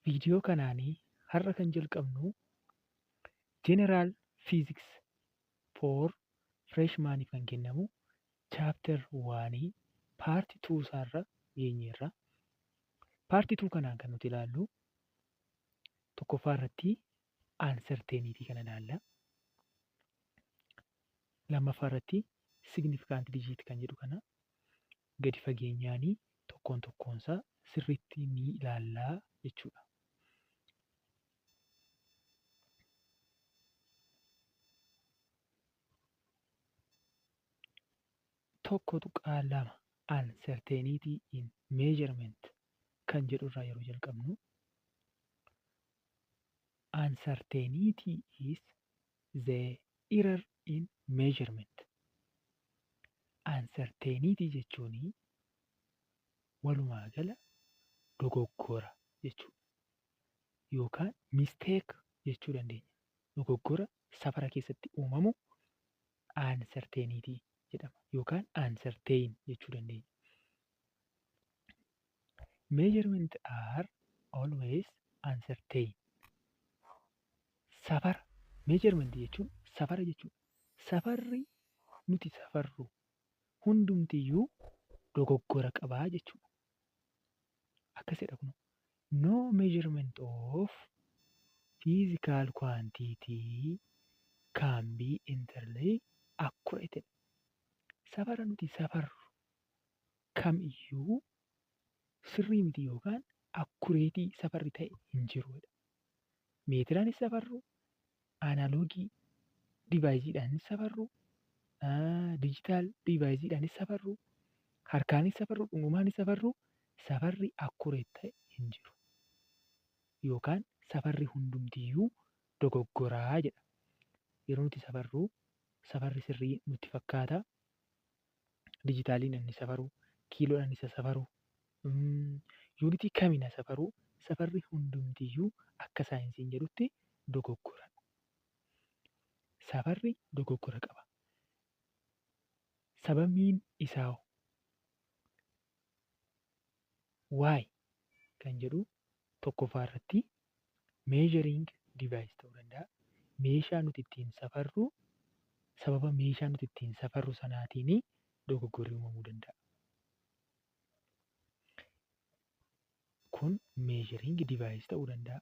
Viidiyoo kanaanii har'a kan jalqabnu General Physics for Freshman kan kennamu Chapter 1 Part 2 isaarra geenyeerra. Part 2 kanaan kan nuti ilaallu tokkoffaa irratti uncertainty kana ilaalla. Lammaffaa irratti significant digit kan jedhu kana gadi fageenyaanii tokkoon tokkoonsaa sirriitti ni ilaallaa jechuudha. 1.2 Uncertainty in measurement kan jedhu irraa yeroo jalqabnu, uncertainty is the error in measurement. Uncertainty jechuun walumaa gala dogoggora jechuudha. Yookaan mistake jechuu dandeenya. Dogoggora safara keessatti uumamu uncertainty jedhama yookaan uncertain jechuu dandeenya. Measurement are always uncertain. Safara, measurement jechuun safara jechuudha. Safarri nuti safarru hundumtiyyuu dogoggora qabaa jechuudha. Akkasidha kun. No measurement of physical quantity can be entirely accurate. Safara nuti safarru kamiyyuu sirrii miti yookaan accurate safarri ta'e hin jirudha. Meetiraanis safarru, analog deviceiidhaanis safarru, digital deviceiidhaanis safarru, harkaanis safarru, dhundhumaanis safarru, safarri accurate ta'e hin jiru. Yookaan safarri hundumtiyyuu dogoggoraa jedha. Yeroo nuti safarru safarri sirrii nutti fakkaata. Digitaliin inni safaru, kiiloodhaan isa safaru, unitii kamiin safaru, safarri hundumtiyyuu akka saayinsiin jedhutti dogoggora. Safarri dogoggora qaba. Sababiin isaa why kan jedhu tokkoffaa irratti measuring device ta'uu danda'a. Meeshaa nuti ittiin safarru, sababa meeshaa nuti ittiin safarru sanaatiin dogoggorri uumamuu danda'a. Kun measuring device ta'uu danda'a.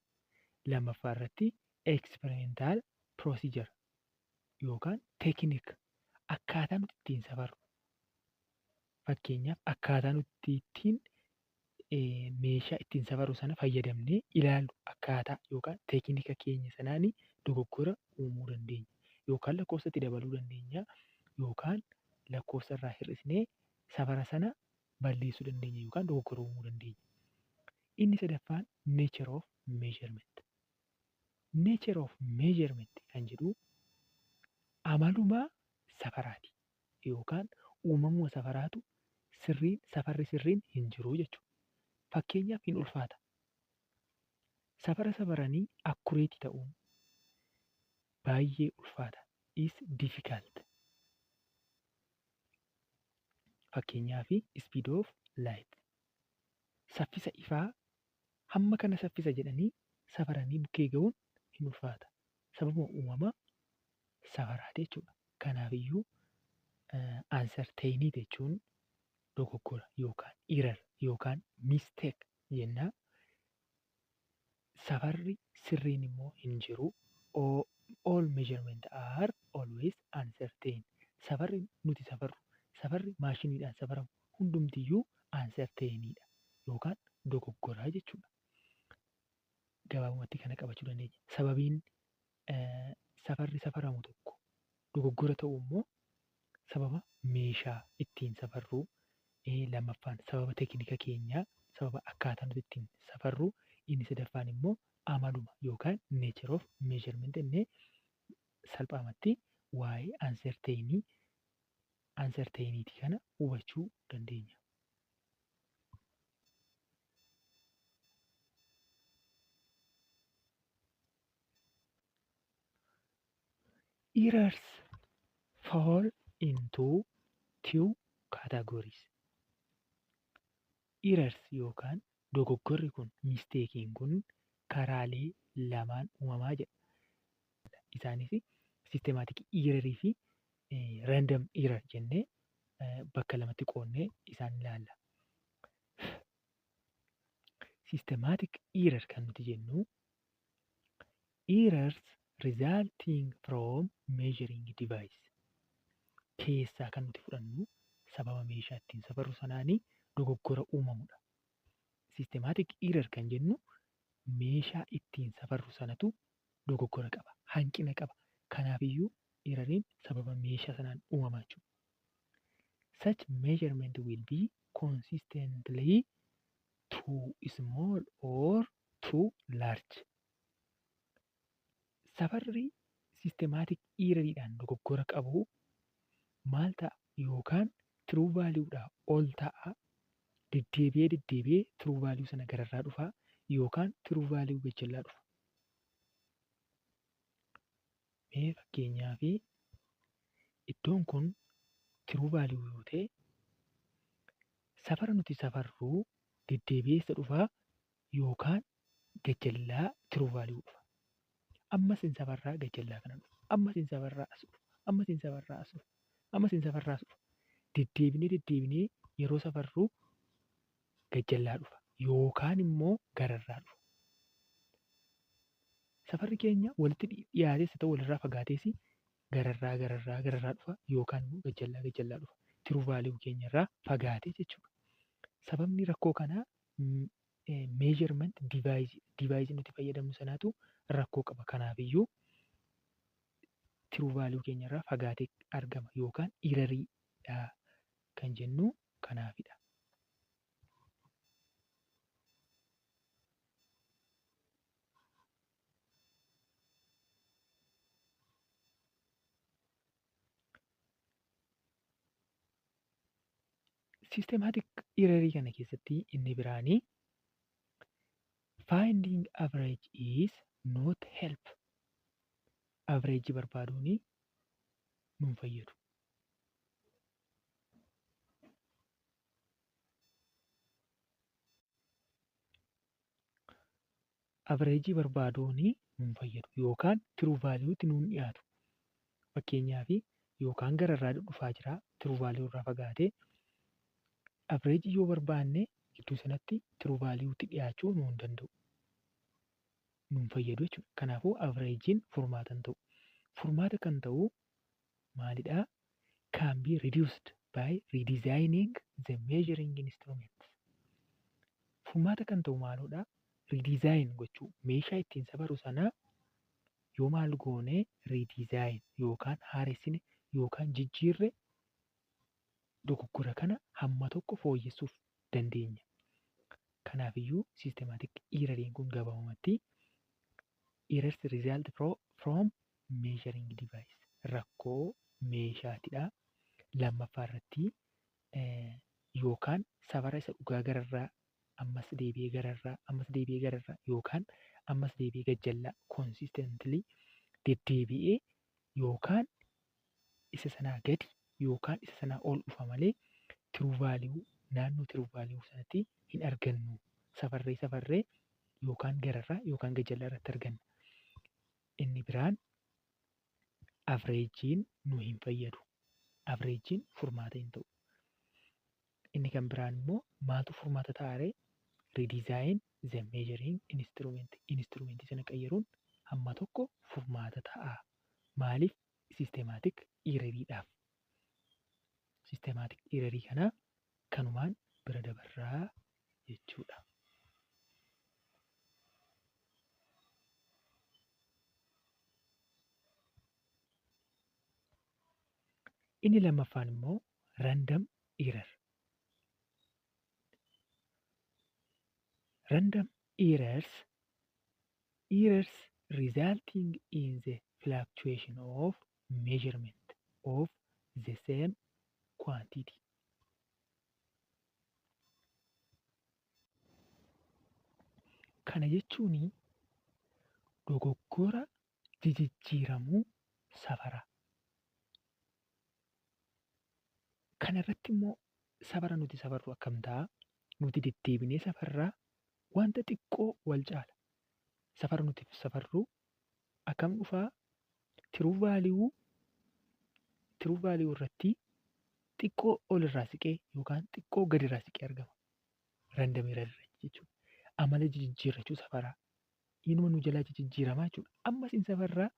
Lammaffaa irratti experimental procedure yookaan technique, akkaataa nuti ittiin safarru. Fakkeenyaaf, akkaataa nuti ittiin meeshaa ittiin safarru sana fayyadamnee ilaallu, akkaataa yookaan teeknika keenya sanaan dogoggora uumuu dandeenya. Yookaan lakkoofsa itti dabaluu dandeenya yookaan lakkoofsa irraa hir'isnee safara sana balleessuu dandeenya yookaan dogoggora uumuu dandeenya. Inni sadaffaan nature of measurement. Nature of measurement kan jedhu amaluma safaraati yookaan uumamuma safaraatu sirriin, safarri sirriin hin jiru jechuudha. Fakkeenyaaf, hin ulfaata. Safara safaranii accurate ta'uun baay'ee ulfaata. Is difficult. Fakkeenyaaf, speed of light. Saffisa ifaa hamma kana saffisa jedhanii safaranii bukkee ga'uun hin ulfaata. Sababuma uumama safaraati jechuudha. Kanaafiyyuu uncertainty jechuun dogoggora yookaan error yookaan mistake jennaa. Safarri sirriin immoo hin jiru. All measurement are always uncertain. Safarri nuti safarru, safarri maashiniidhaan safaramu hundumtiyyuu uncertainidha yookaan dogoggoraa jechuudha. Gabaabumatti kana qabachuu dandeenya. Sababiin safarri safaramu tokko dogoggora ta'u immoo sababa meeshaa ittiin safarruu, lammaffaan sababa teeknika keenyaa, sababa akkaataa nuti ittiin safarru, inni sadaffaan immoo amaluma yookaan nature of measurement jennee salphaamatti waa'ee uncertainty kana hubachuu dandeenya. Errors fall into two categories. Errors yookaan dogoggorri kun, mistakeiin kun karaalee lamaan uumamaa jedha. Isaanis systematic error fi random error jennee bakka lamatti qoodnee isaan ilaalla. Systematic error kan nuti jennu errors resulting from measuring device keessaa kan nuti fudhannu sababa meeshaa ittiin safarru sanaanii dogoggora uumamudha. Systematic error kan jennu meeshaa ittiin safarru sanatu dogoggora qaba, hanqina qaba. Kanaafiyyuu erroriin sababa meeshaa sanaan uumama jechuudha. Such measurement will be consistently too small or too large. Safarri systematic erroriidhaan dogoggora qabu maal ta'a? Yookaan true value'dhaa ol ta'a, deddeebi'ee deddeebi'ee true value sana gararraa dhufa yookaan true value gajjallaa dhufa. Mee fakkeenyaaf iddoon kun true value yoo ta'e, safara nuti safarru deddeebi'ee isa dhufaa yookaan gajjallaa true value dhufa. Ammas hin safarraa gajjallaa kana dhufa. Ammas hin safarraa as dhufa. Ammas hin safarraa as dhufa. Ammas hin safarraa as dhufa. Deddeebinee deddeebinee yeroo safarru gajjallaa dhufa yookaan immoo gararraa dhufa. Safarri keenya walitti dhiyaatees haa ta'u walirraa fagaatees gararraa gararraa gararraa dhufa yookaan immoo gajjallaa gajjallaa dhufa. True value keenyarraa fagaatee jechuudha. Sababni rakkoo kanaa measurement device nuti fayyadamnu sanaatu rakkoo qaba. Kanaafiyyuu true value keenyarraa fagaatee argama yookaan erroriidha kan jennu kanaafidha. Systematic error kana keessatti inni biraanii finding average is not help. Average barbaaduun nun fayyadu. Average barbaaduun nun fayyadu yookaan true value'tti nun dhiyaatu. Fakkeenyaaf yookaan gararraa dhufaa jira, true value irraa fagaatee average yoo barbaanne gidduu sanatti true value'tti dhiyaachuu nu hin danda'u. Nun fayyadu jechuudha. Kanaafuu average'n furmaata hin ta'u. Furmaata kan ta'u maalidhaa? Can be reduced by redesigning the measuring instrument. Furmaata kan ta'u maalidhaa? Redesign gochuu, meeshaa ittiin safaru sana yoo maal goone, redesign yookaan haaressine yookaan jijjiirre, dogoggora kana hamma tokko fooyyessuuf dandeenya. Kanaafiyyuu systematic erroriin kun gabaabumatti errors result from measuring device rakkoo meeshaatidha. Lammaffaa irratti yookaan safara isa dhugaa gararraa, ammas deebi'ee gararraa, ammas deebi'ee gararraa yookaan ammas deebi'ee gajjallaa consistently deddeebi'ee yookaan isa sanaa gadi yookaan isa sanaa ol dhufa malee true value naannoo true value sanatti hin argannu. Safarree safarree yookaan gararraa yookaan gajjallaa irratti arganna. Inni biraan average'n nu hin fayyadu. Average'n furmaata hin ta'u. Inni kan biraan immoo maaltu furmaata ta'a ree? Redesign the measuring instrument. Instrumentii sana qayyaruun hamma tokko furmaata ta'a. Maaliif? Systematic erroriidhaaf. Systematic errorii kana kanumaan bira dabarraa jechuudha. Inni lammaffaan immoo random error. Random errors, errors resulting in the fluctuation of measurement of the same quantity. Kana jechuun dogoggora jijjiiramuu safaraa. Kana irratti immoo safara nuti safarru akkam ta'a? Nuti deddeebinee safarraa wanta xiqqoo wal caala. Safara nuti safarru akkam dhufaa? True value irratti xiqqoo olirraa siqee yookaan xiqqoo gadirraa siqee argama. Random error irratti jechuudha. Amala jijjiirrachuu safaraa. Inuma nu jalaa jijjiiramaa jechuudha. Ammas hin safarraa,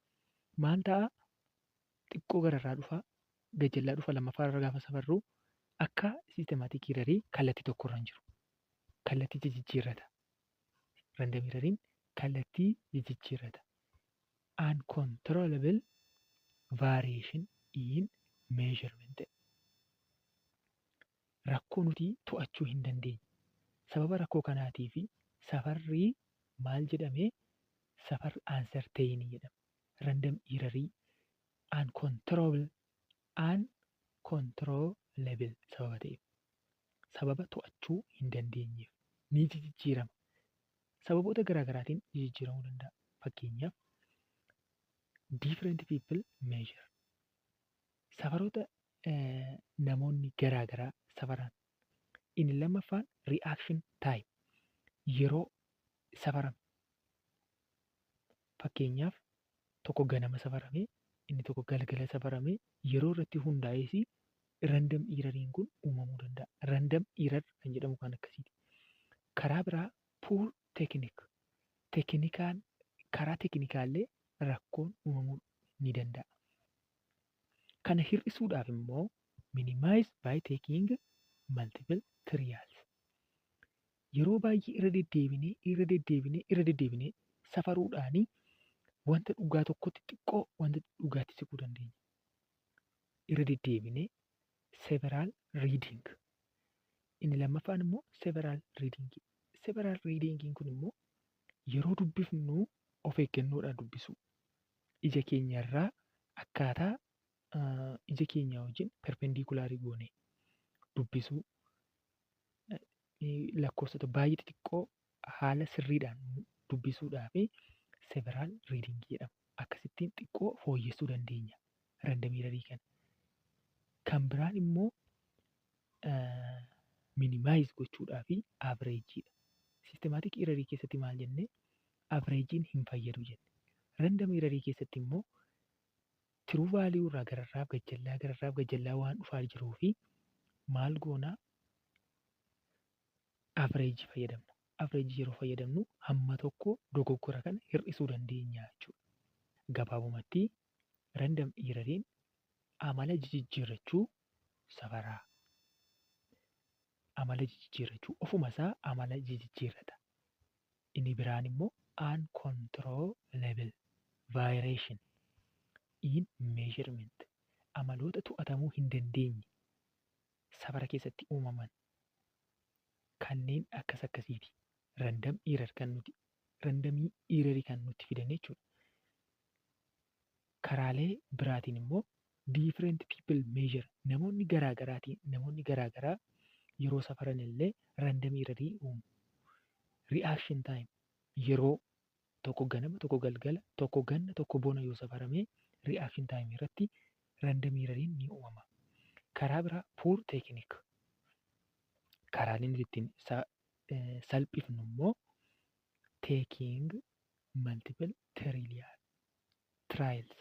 maal ta'a? Xiqqoo gararraa dhufaa, gajjallaa dhufa. Lammaffaa irra gaafa safarru akka systematic errorii kallattii tokkorra hin jiru. Kallattii jijjiirrata. Random erroriin kallattii jijjiirrata. Uncontrollable variation in measurement. Rakkoo nuti to'achuu hin dandeenye. Sababa rakkoo kanaatii fi safarri maal jedhamee? Safarri uncertain jedhama. Random errorii uncontrollable sababa ta'eef. Sababa to'achuu hin dandeenyeef ni jijjiirama. Sababoota garaa garaatiin jijjiiramuu danda'a. Fakkeenyaaf, different people measure. Safaroota namoonni garaa garaa safaran. Inni lammaffaan reaction time, yeroo safarame. Fakkeenyaaf, tokko ganama safaramee, inni tokko galgala safaramee, yeroo irratti hundaa'ees random erroriin kun uumamuu danda'a. Random error kan jedhamu kan akkasiiti. Karaa biraa poor technique. Teknikaan, karaa teknikaallee rakkoon uumamuu ni danda'a. Kana hir'isuudhaaf immoo minimize by taking multiple trials. Yeroo baay'ee irra deddeebinee, irra deddeebinee, irra deddeebinee safaruudhaanii wanta dhugaa tokkotti xiqqoo wanta dhugaatti siquu dandeenya. Irra deddeebinee, several reading. Inni lammaffaan immoo several reading. Several reading kun immoo yeroo dubbifnu of eeggannoodhaan dubbisuu. Ija keenyarraa akkaataa ija keenya wajjin perpendicularii goonee dubbisuu. Lakkoofsota baay'ee xixiqqoo haala sirriidhaan dubbisuudhaa fi several reading jedhama. Akkasittiin xiqqoo fooyyessuu dandeenya random errorii kana. Kan biraan immoo minimize gochuudhaa fi averageiidha. Systematic errorii keessatti maal jennee? Averageiin hin fayyadu jenne. Random errorii keessatti immoo true value irraa gararraaf gajjallaa, gararraaf gajjallaa waan dhufaa jiruu fi maal goonaa? Averageii fayyadamna. Averageii yeroo fayyadamnu hamma tokko dogoggora kana hir'isuu dandeenya jechuudha. Gabaabumatti, random erroriin amala jijjiirrachuu safaraa. Amala jijjiirrachuu, ofuma isaa amala jijjiirrata. Inni biraan immoo uncontrollable variation in measurement, amaloota to'atamuu hin dandeenye safara keessatti uumaman kanneen akkas akkasiiti. Random error kan nuti, random errorii kan nutti fidan jechuudha. Karaalee biraatiin immoo different people measure, namoonni garaa garaatiin, namoonni garaa garaa yeroo safaran illee random errorii uumu. Reaction time, yeroo tokko ganama, tokko galgala, tokko ganna, tokko bona yoo safarame reaction time irratti random erroriin ni uumama. Karaa biraa poor technique. Karaaleen nuti ittiin salphifnu immoo taking multiple trials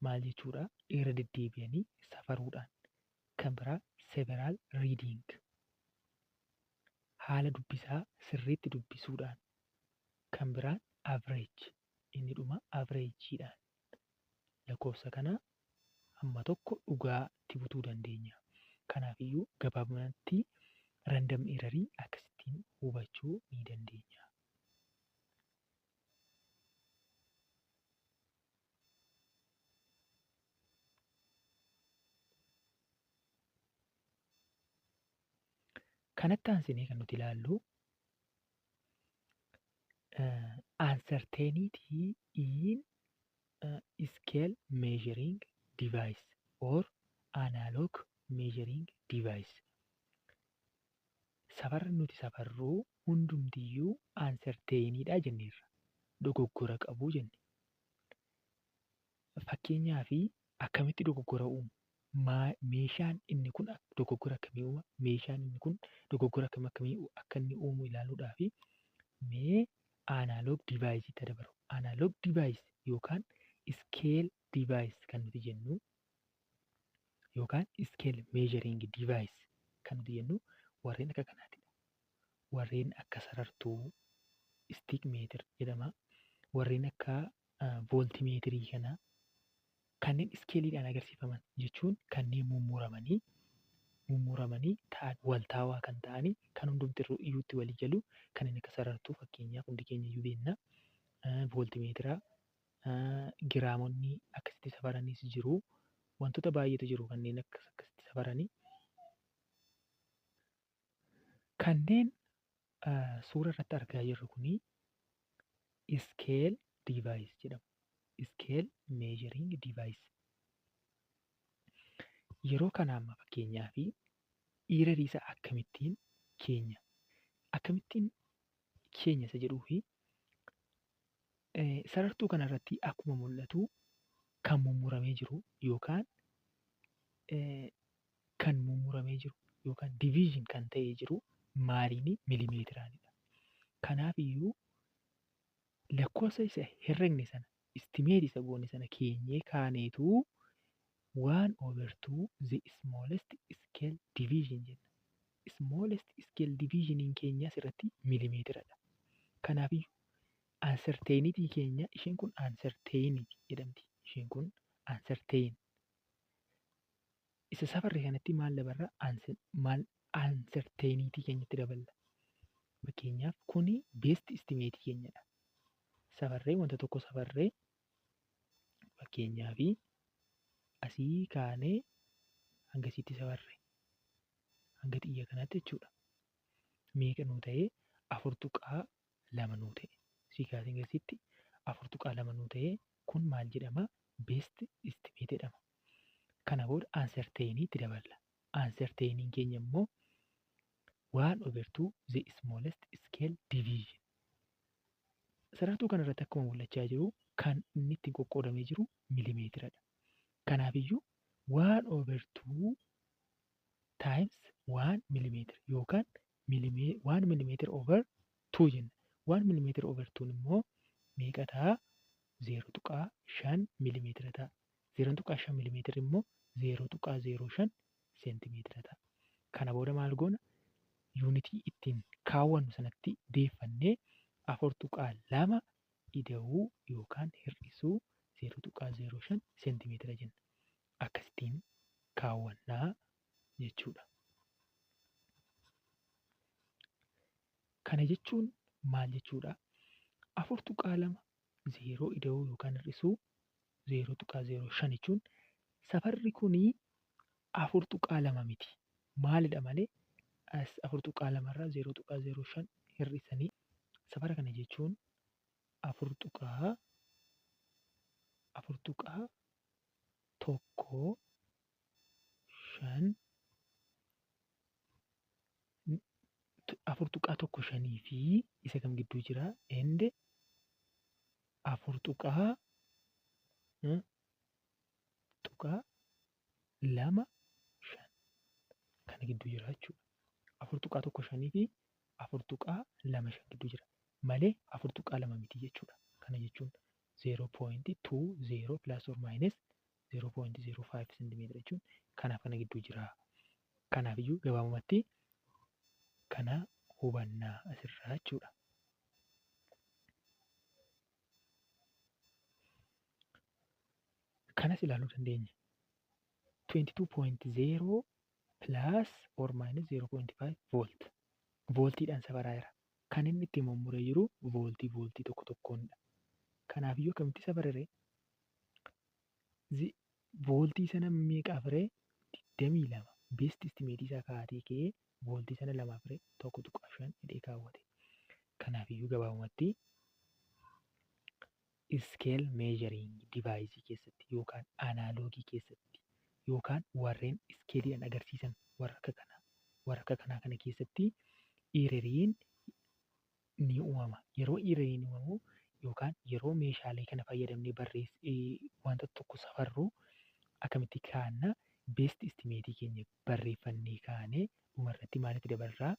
maal jechuudha? Irra deddeebi'anii safaruudhaan. Kan biraa several reading, haala dubbisaa sirriitti dubbisuudhaan. Kan biraan average, inni dhuma averageiidhaan lakkoofsa kana hamma tokko dhugaatti butuu dandeenya. Kanaafiyyuu gabaabumatti random errorii akkasittiin hubachuu ni dandeenya. Kanatti aansinee kan nuti ilaallu uncertainty in scale measuring device or analog measuring device. Safarri nuti safarru hundumtiyyuu uncertainidha jenneerra. Dogoggora qabu jenne. Fakkeenyaaf, akkamitti dogoggora uumu? Meeshaan inni kun dogoggora akkamii uuma? Meeshaan inni kun dogoggora akkam akkamii akka inni uumu ilaaluudhaaf mee Analog device itti dabaru. Analog device yookaan scale device kan nuti jennu yookaan scale measuring device kan nuti jennu warreen akka kanaatidha. Warreen akka sarartuu stick meter jedhama. Warreen akka voltimeetirii kanaa kanneen iskeeliidhaan agarsiifaman jechuun kanneen mummuramanii ta'an, waltaawaa kan ta'anii, kan hundumti iyyuutti walii galu, kanneen akka sarartuu fakkeenyaaf hundi keenya iyyuu beekna. Vooltimeetira, giraamonni akkasitti safaranis jiru. Wantoota baay'eetu jiru kanneen akkas akkasitti safaranii. Kanneen suura irratti argaa jirru kuni scale device jedhamu. Scale measuring device. Yeroo kana amma fakkeenyaaf errorii isaa akkamittiin keenya isa jedhuu fi sarartuu kanarratti akkuma mul'atu kan mummuramee jiru yookaan kan mummuramee jiru yookaan division kan ta'ee jiru maaliini? Milimeetiraanidha. Kanaaf iyyuu lakkoofsa isa herregne sana, estimate isa goone sana keenyee kaaneetu one over two the smallest scale division jenna. Smallest scale divisioniin keenya asirratti milimeetiradha. Kanaafiyyuu uncertainty keenya, isheen kun uncertainty jedhamti. Isheen kun uncertain. Isa safarre kanatti maal dabarra? Maal uncertainty keenyatti daballa. Fakkeenyaaf kuni best estimate keenyadha. Safarree wanta tokko safarree, fakkeenyaaf asii kaanee hangasitti safarre, hanga xiyya kanaatti jechuudha. Meeqa nuu ta'ee? 4.2 nuu ta'e. Asii kaasee hangasitti 4.2 nuu ta'ee, kun maal jedhama? Best estimate jedhama. Kana booda uncertainty itti daballa. Uncertainty keenya immoo one over two the smallest scale division. Sarartuu kanarratti akkuma mul'achaa jiru kan inni ittiin qoqqoodamee jiru milimeetiradha. Kanaafiyyuu one over two times 1 millimeter yookaan 1 millimeter over two jenna. 1 millimeter over twon immoo meeqa ta'a? 0.5 milimeetira ta'a. 0.5 milimeetirri immoo 0.05 seentimeetira ta'a. Kana booda maal goona? Yuunitii ittiin kaawwannu sanatti deeffannee 4.2 ida'uu yookaan hir'isuu 0.05 seentimeetira jenna. Akkasittiin kaawwannaa jechuudha. Kana jechuun maal jechuudha? 4.2 zeeroo ida'uu yookaan hir'isuu 0.05 jechuun safarri kunii 4.2 miti. Maalidha malee, as 4.2 irraa 0.05 hir'isanii safara kana jechuun 4.15, 4.15 fi isa kam gidduu jira? And 4.25 kana gidduu jira jechuudha. 4.15 fi 4.25 gidduu jira malee 4.2 miti jechuudha. Kana jechuun 0.20 plus or minus 0.05 seentimeetira jechuun kanaaf kana gidduu jira. Kanaafiyyuu gabaabumatti kana hubannaa asirraa jechuudha. Kanas ilaaluu dandeenya. 22.0 plus or minus 0.5 volt. Vooltiidhaan safaraa jira. Kan inni itti mummuree jiru vooltii vooltii tokko tokkoonidha. Kanaafiyyuu akkamitti safarre? Vooltii sana meeqaaf ree? 22. Best estimate isaa kaa'atee ka'ee vooltii sana lamaaf ree 1.5 jedhee kaawwate. Kanaafiyyuu gabaabumatti scale measuring device keessatti yookaan analoogii keessatti yookaan warreen iskeeliidhaan agarsiisan warra akka kanaa kana keessatti erroriin ni uumama. Yeroo erroriin uumamu yookaan yeroo meeshaalee kana fayyadamnee wanta tokko safarru akkamitti kaa'anna? Best estimate keenya barreeffannee kaanee dhumarratti maalitti dabarraa?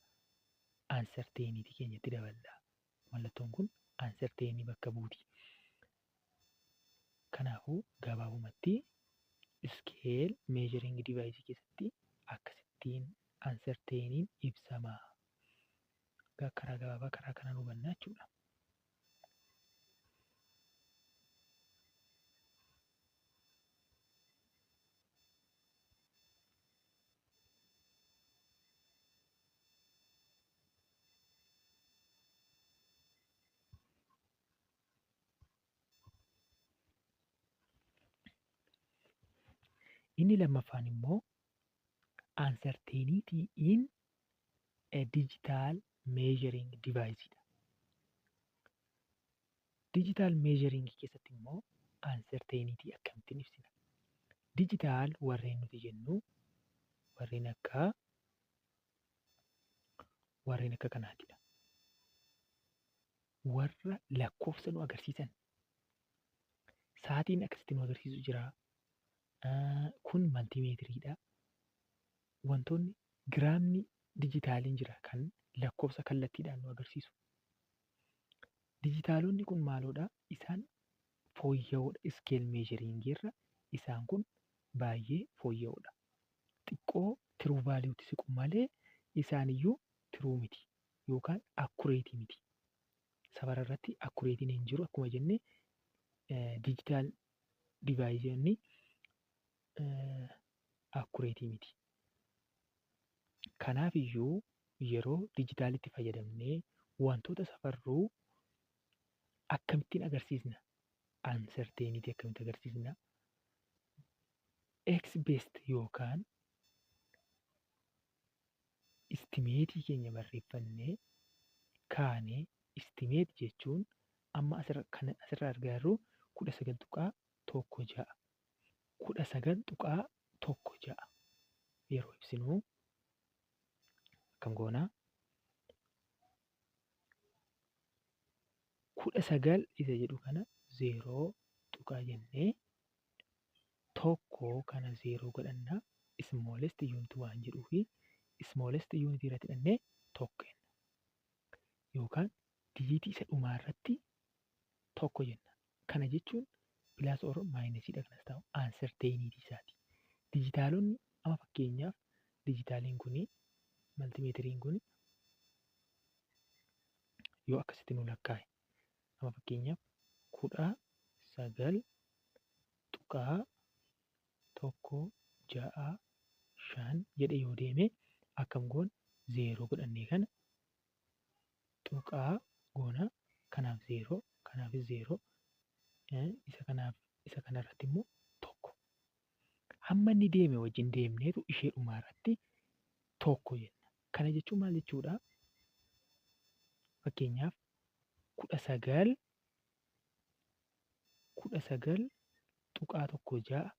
Uncertainty keenyatti daballa. Mallattoon kun uncertainty bakka buuti. Kanaafuu gabaabumatti scale measuring device keessatti akkasittiin uncertainty ibsama. Karaa gabaabaa karaa kanaan hubanna jechuudha. Inni lammaffaan immoo uncertainty in a digital measuring device dha. Digital measuring keessatti immoo uncertainty akkamittiin ibsina? Digital warreen nuti jennu warreen akka kanaatidha. Warra lakkoofsa nu agarsiisan, sa'aatiin akkasitti nu agarsiisu jira. Kun maltimeetiriidha. Wantoonni giraamni dijitaaliin jira kan lakkoofsa kallattiidhaan nu agarsiisu. Dijitaalonni kun maaloodha? Isaan fooyya'oodha. Scale measuring irra isaan kun baay'ee fooyya'oodha. Xiqqoo true valuetti siqu malee isaaniyyuu true miti yookaan accurate miti. Safara irratti accurate'n hin jiru akkuma jenne digital deviceonni accurate miti. Kanaaf iyyuu yeroo dijitaalitti fayyadamnee wantoota safarruu akkamittiin agarsiisna? Uncertainty akkamitti agarsiisna? X best yookaan estimeetii keenya barreeffannee kaanee estimate jechuun amma kan asirra argaa jirru 19.16. 19.16 yeroo ibsinu akkam goonaa? 19 isa jedhu kana 0 tuqaa jennee tokko kana 0 godhannaa smallest unit waan jedhuu fi smallest unit irratti hidhannee tokko jenna. Yookaan dijiitii isa dhumaa irratti tokko jenna. Kana jechuun plus or minus dha kanas ta'u uncertainty isaati. Dijitaalonni amma fakkeenyaaf dijitaaliin kuni maltimeetiriin kuni yoo akkasitti nu lakkaa'e amma fakkeenyaaf 19.165 jedhe yoo deeme akkam goona 0 godhannee kana tuqaa goona kanaaf 0 kanaafis 0 isa kanaaf isa kanarratti immoo tokko. Hamma inni deeme wajjin deemneetu ishee dhumaa irratti tokko jenna. Kana jechuun maal jechuudha? Fakkeenyaaf 19.16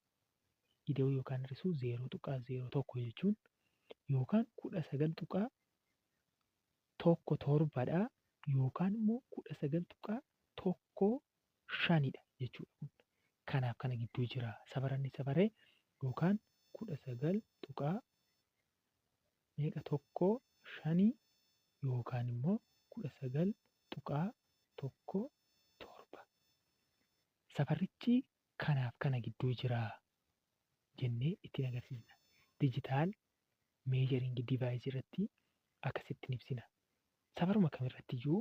ida'uu yookaan hir'isuu 0.01 jechuun yookaan 19.17 dha yookaan immoo 19.15 dha jechuudha. Kanaaf kana gidduu jira. Safaranni safaree yookaan 19.15 yookaan immoo 19.17. Safarrichi kanaaf kana gidduu jira jennee ittiin agarsiisna. Digital measuring device irratti akkasittiin ibsina. Safaruma kamirratti iyyuu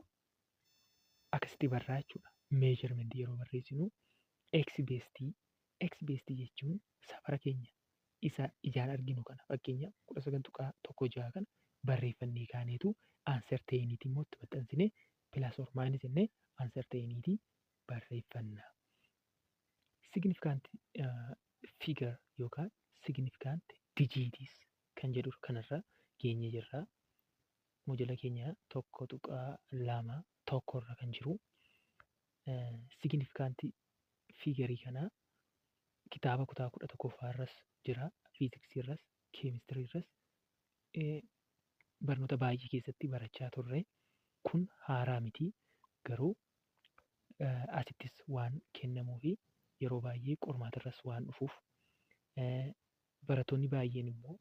akkasitti barraa jechuudha. Measurement yeroo barreessinu x best x best jechuun safara keenya isa ijaan arginu kana fakkeenyaaf 19.16 kana barreeffannee kaaneetu uncertainty immoo itti maxxansinee plus or minus jennee uncertainty barreeffanna. Significant figure yookaan significant digits kan jedhu kanarra geenye jirra. Moojela keenya 1.2 tokkorra kan jiru significant figure kana kitaaba kutaa 11ffaa irras jira. Fiiziksii irras, keemistirii irras barnoota baay'ee keessatti barachaa turre. Kun haaraa miti. Garuu asittis waan kennamuu fi yeroo baay'ee qormaata irras waan dhufuuf barattoonni baay'een immoo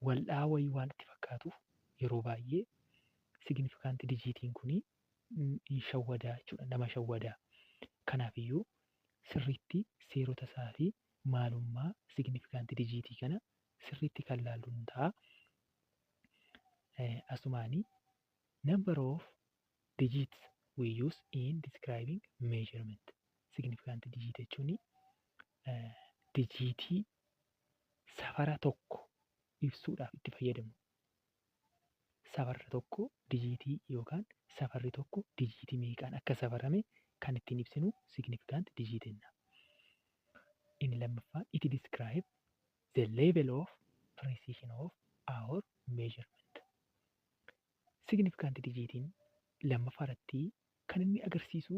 waldhaa wayii waan itti fakkaatuuf yeroo baay'ee significant digitiin kuni hin shawwadaa jechuudha. Nama shawwadaa. Kanaafiyyuu sirriitti seerota isaa fi maalummaa significant digitii kana sirriitti kan laallu ta'a. Asumaanii number of digits we use in describing measurement. Significant digit jechuun digitii safara tokko ibsuudhaaf itti fayyadamnu. Safarri tokko digitii yookaan safarri tokko digitii meeqaan akka safarame kan ittiin ibsinu significant digit jenna. Inni lammaffaan, it describe the level of precision of our measurement. Significant digitiin lammaffaa irratti kan inni agarsiisu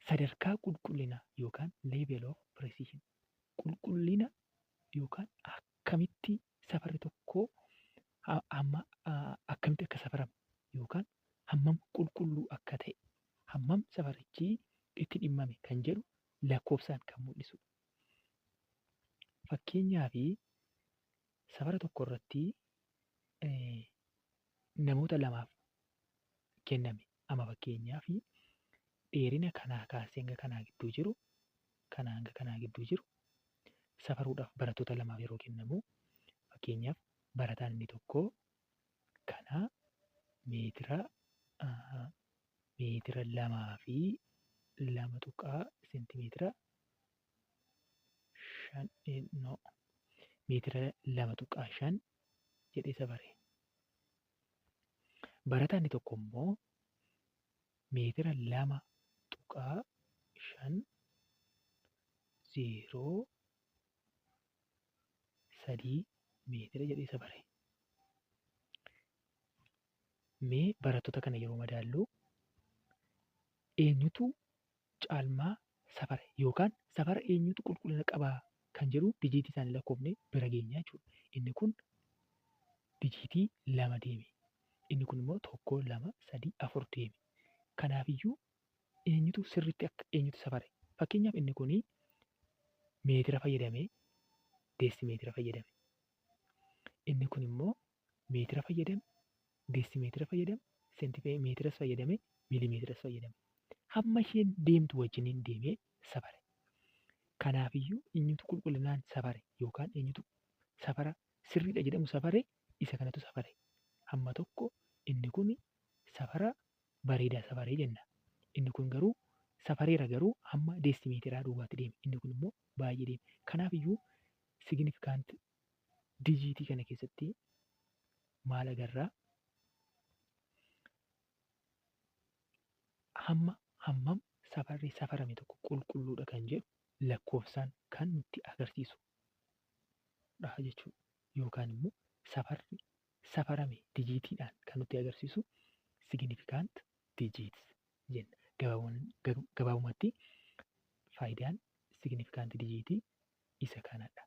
sadarkaa qulqullinaa yookaan level of precision, qulqullina yookaan akkamitti safarri tokko hamma akkamitti akka safarame yookaan hammam qulqulluu akka ta'e, hammam safarichi itti dhimmame kan jedhu lakkoofsaan kan mul'isudha. Fakkeenyaaf, safara tokko irratti namoota lamaaf kenname. Amma fakkeenyaaf, dheerina kanaa kaasee hanga kanaa gidduu jiru, kanaa hanga kanaa gidduu jiru safaruudhaaf barattoota lamaaf yeroo kennamu, fakkeenyaaf barataan inni tokko kana meetira 2 fi 2 tuqaa seentimeetira 5, no, meetira 2.5 jedhee safare. Barataan inni tokko immoo meetira 2.503 meetira jedhee safare. Mee barattoota kana yeroo madaallu eenyutu caalmaa safare yookaan safara eenyutu qulqullina qabaa kan jedhu digitii isaanii lakkoofnee bira geenya jechuudha. Inni kun digitii 2 deeme. Inni kun immoo tokko, lama, sadii, afur deeme. Kanaafiyyuu eenyutu sirriitti akka eenyutu safare? Fakkeenyaaf, inni kun meetira fayyadamee deesimeetira fayyadame. Inni kun immoo meetira fayyadame, deesimeetira fayyadame, seentimeetiras fayyadame, miilimeetiras fayyadame. Hamma isheen deemtu wajjiniin deemee safare. Kanaafiyyuu eenyutu qulqullinaan safare yookaan eenyutu safara sirriidha jedhamu safare? Isa kanatu safare. Hamma tokko inni kun safara bareedaa safaree jenna. Inni kun garuu safareera, garuu hamma deesimeetiraa duwwaatti deeme. Inni kun immoo baay'ee deeme. Kanaafiyyuu significant digitii kana keessatti maal agarraa? Hamma hammam safarri safarame tokko qulqulluudha kan jedhu lakkoofsaan kan nutti agarsiisudha jechuudha. Yookaan immoo safarri safarame digitiidhaan kan nutti agarsiisu significant digits jenna. Gabaabumatti faayidaan significant digitii isa kanadha.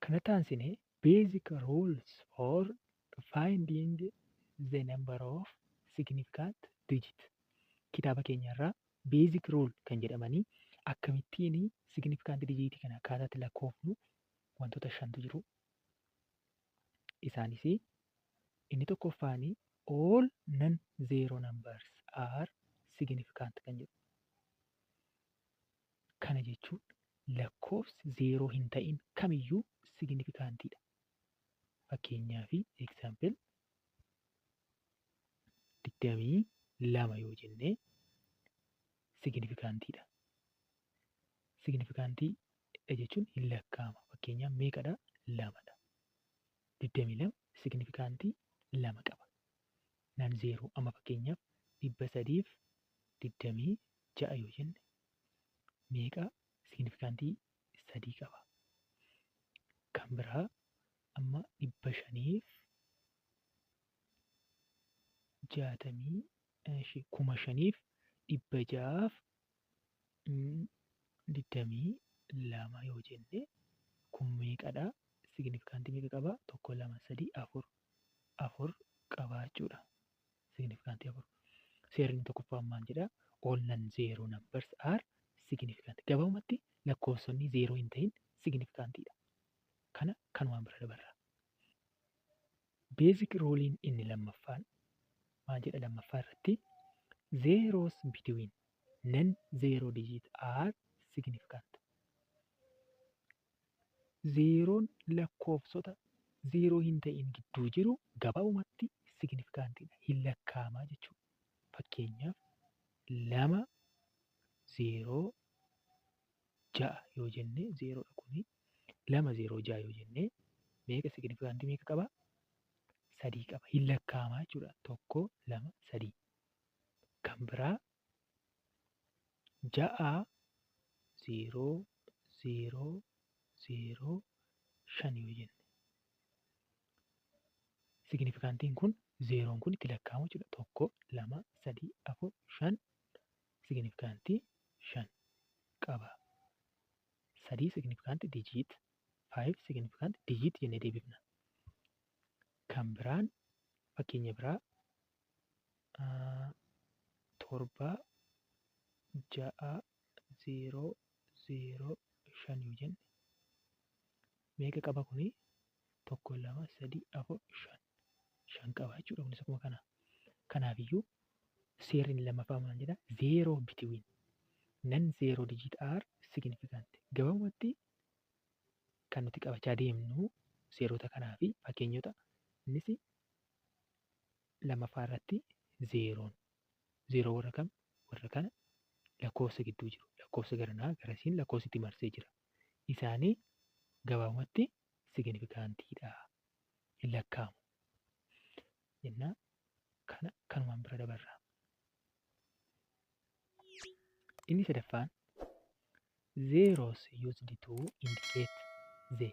Kanatti aansinee basic rules for finding the number of significant digit. Kitaaba keenya irraa basic rule kan jedhamanii akkamittiin significant digitii kana akkaataatti lakkoofnu wantoota shantu jiru. Isaanis inni tokkoffaan all non zero numbers are significant kan jedhu. Kana jechuun lakkoofsi zeeroo hin ta'in kamiyyuu significantiidha. Fakkeenyaaf, example, 22 yoo jenne significantiidha. Significantii jechuun hin lakkaa'ama. Fakkeenyaaf meeqadha? Lamadha. 22 significantii 2 qaba. Non zero amma fakkeenyaaf 326 yoo jenne meeqa? Significantii 3 qaba. Kan biraa amma 560, 5622 yoo jenne kun meeqadha? Significantii meeqa qaba? Tokko, lama, sadii, afur. Afur qaba jechuudha. Significantii 4. Seerri tokkoffaan maal jedhaa? All non zero numbers are significant. Gabaabumatti Lakkoofsonni zeeroo hin ta'in significantiidha. Kana kanumaan bira dabarra. Basic ruleiin inni lammaffaan maal jedha? Lammaffaa irratti zeros between non zero digit are significant. Zeeroon lakkoofsota zeeroo hin ta'in gidduu jiru gabaabumatti significantiidha. Hin lakkaa'amaa jechuudha. Fakkeenyaaf, 206 yoo jenne, zeeroodha kuni. 206 yoo jenne meeqa, significantii meeqa qabaa? Sadii qaba. Hin lakkaa'amaa jechuudha. Tokko, lama, sadii. Kan biraa 6 0 0 0 5 yoo jenne, significantiin kun zeeroon kun itti lakkaa'amu jechuudha. Tokko, lama, sadii, afur, shan, significantii shan qaba. Sadii significant digit, five significant digit jennee deebifna. Kan biraan, fakkeenya biraa, 7 6 0 0 5 yoo jenne meeqa qaba kuni? Tokko, lama, sadii, afur, shan. Shan qaba jechuudha kunis akkuma kana. Kanaafiyyuu seerri inni lammaffaa maal jedha? Zero between non zero digit are significant. Gabaabumatti kan nuti qabachaa deemnu seerota kanaa fi fakkeenyota. Innis lammaffaa irratti zeeroon zeeroo warra kam, warra kana lakkoofsa gidduu jiru, lakkoofsa garanaa garasiin lakkoofsi itti marsee jira. Isaanii gabaabumatti significantiidha. Hin lakkaa'amu. Jennaa kana kanumaan bira dabarra. Inni sadaffaan zeros used to indicate the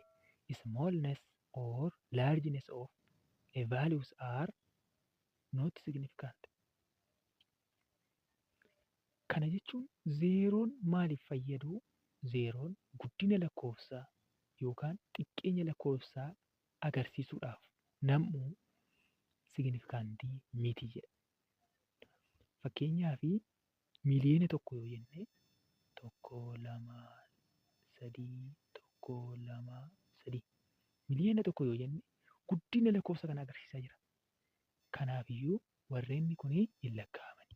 smallness or largeness of a values are not significant. Kana jechuun zeeroon maaliif fayyadu? Zeeroon guddina lakkoofsaa yookaan xiqqeenya lakkoofsaa agarsiisuudhaaf nam'u significantii miti jedha. Fakkeenyaaf, 1,000,000 yoo jenne, tokko, lama, sadii, tokko, lama, sadii. 1,000,000 yoo jenne guddina lakkoofsa kanaa agarsiisaa jira. Kanaafiyyuu warreen kun hin lakkaa'amani.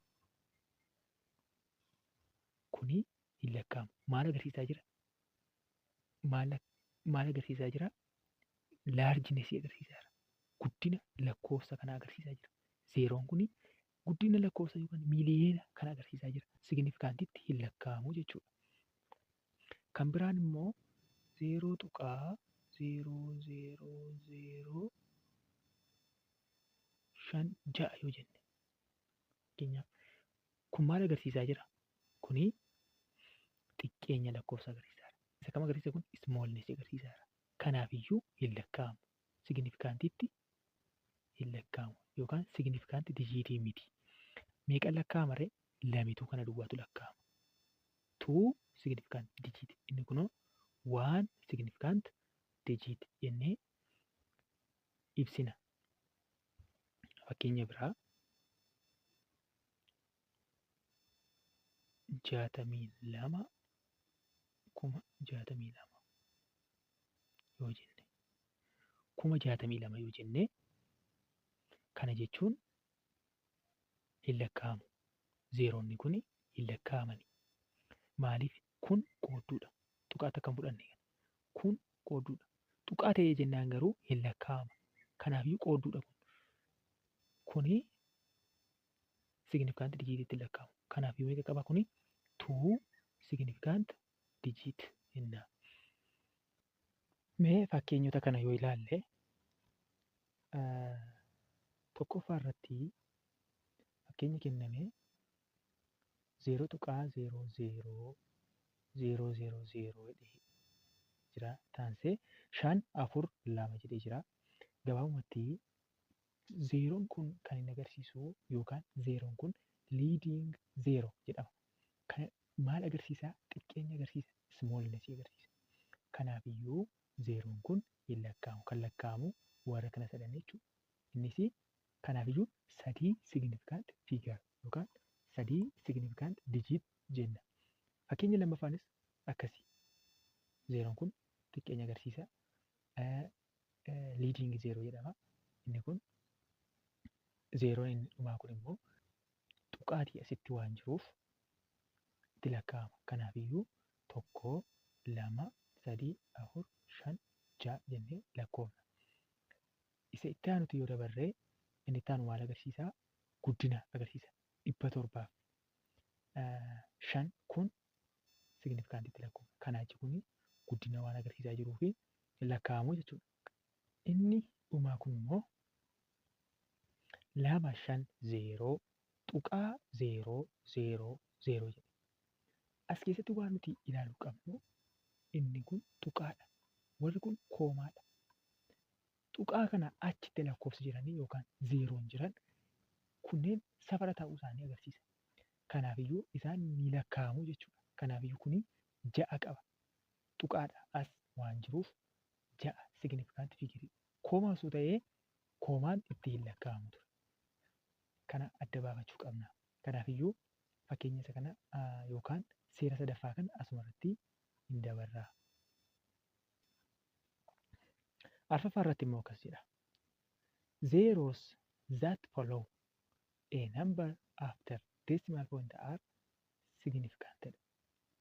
Kuni hin lakkaa'amu. Maal agarsiisaa jira? Maal agarsiisaa jira? Largenessii agarsiisaa jira. Guddina lakkoofsa kanaa agarsiisaa jira. Zeeroon kuni guddina lakkoofsa yookaan miiliyoona kana agarsiisaa jira. Significantiitti hin lakkaa'amu jechuudha. Kan biraan immoo 0.00056 yoo jenne, fakkeenyaaf, kun maal agarsiisaa jira? Kuni xiqqeenya lakkoofsa agarsiisaa jira. Isa kam agarsiisa kun? Smallness agarsiisaa jira. Kanaafiyyuu hin lakkaa'amu. Significantiitti hin lakkaa'amu yookaan significant digitii miti. Meeqan lakkaa'ama ree? Lamituu kana duwwaatu lakkaa'ama. Two significant digit, inni kunoo one significant digit jennee ibsina. Fakkeenya biraa, 62, 62,000 yoo jenne, 62,000 yoo jenne, kana jechuun hin lakkaa'amu. Zeeronni kun hin lakkaa'amani. Maaliif? Kun qoodduudha. Tuqaa takka hin fudhanne. Kun qoodduudha. Tuqaa ta'ee jennaan garuu hin lakkaa'amu. Kanaafiyyuu qoodduudha kun. Kuni significant digitiitti hin lakkaa'amu. Kanaafiyyuu meeqa qaba kuni? Two significant digit jenna. Mee fakkeenyota kana yoo ilaalle, tokkoffaa irratti fakkeenya kenname 0.00000 jedhee jira. Taansee 542 jedhee jira. Gabaabumatti zeeroon kun kan inni agarsiisu yookaan zeeroon kun leading zero jedhama. Kan maal agarsiisaa? Xiqqeenya agarsiisa. Smallness agarsiisa. Kanaafiyyuu zeeroon kun hin lakkaa'amu. Kan lakkaa'amu warra kana sadan jechuudha. Innis kanaafiyyuu sadii significant figure yookaan sadii significant digit jenna. Fakkeenya lammaffaanis akkasi. Zeeroon kun xiqqeenya agarsiisa. Leading zero jedhama. Inni kun zeeroon inni dhumaa kun immoo tuqaatii asitti waan jiruuf itti lakkaa'ama. Kanaafiyyuu 1, 2, 3, 4, 5, 6 jennee lakkoofna. Isa itti aanutti yoo dabarree inni itti aanu maal agarsiisaa? Guddina agarsiisa. 705 kun significantiitti lakkoofna. Kanaa jechi kun guddina waan agarsiisaa jiruu fi lakkaa'amu jechuudha. Inni dhumaa kun immoo 250.000 jedha. As keessatti waan nuti ilaaluu qabnu inni kun tuqaadha. Warri kun commaadha. Tuqaa kana achitti lakkoofsi jiranii yookaan zeeroon jiran kunneen safara ta'uu isaanii agarsiisa. Kanaafiyyuu isaan ni lakkaa'amu jechuudha. Kanaafiyyuu kuni 6 qaba. Tuqaadha as waan jiruuf 6 significant figure. Comma osoo ta'ee commaan itti hin lakkaa'amu ture. Kana adda baafachuu qabna. Kanaafiyyuu fakkeenya isa kana yookaan seera sadaffaa kana asuma irratti hin dabarraa. Arfaffaa irratti immoo akkas jedha. Zeros that follow a number after decimal point are significant jedha.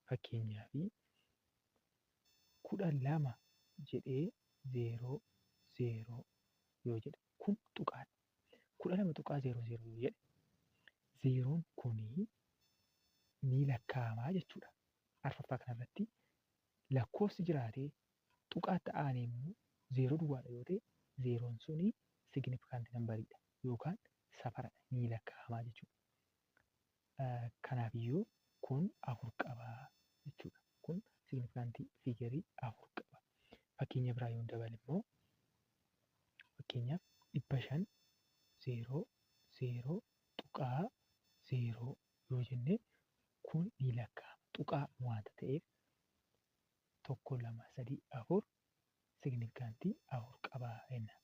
Fakkeenyaaf 12 jedhee 0 0 yoo jedhe kun tuqaadha. 12.00 yoo jedhe zeeroon kunii ni lakkaa'amaa jechuudha. Arfaffaa kanarratti lakkoofsi jiraatee tuqaatti aanee immoo zeeroo duwwaadha yoo ta'e, zeeroon suni significant numberiidha yookaan safaradha, ni lakkaa'amaa jechuudha. Kanaafiyyuu kun 4 qabaa jechuudha. Kun significant figure 4 qaba. Fakkeenya biraa yoon dabale immoo, fakkeenyaaf 500 0.0 yoo jenne kun ni lakkaa'ama. Tuqaa waanta ta'eef 1, 2, 3, 4, significant 4 qabaa jenna.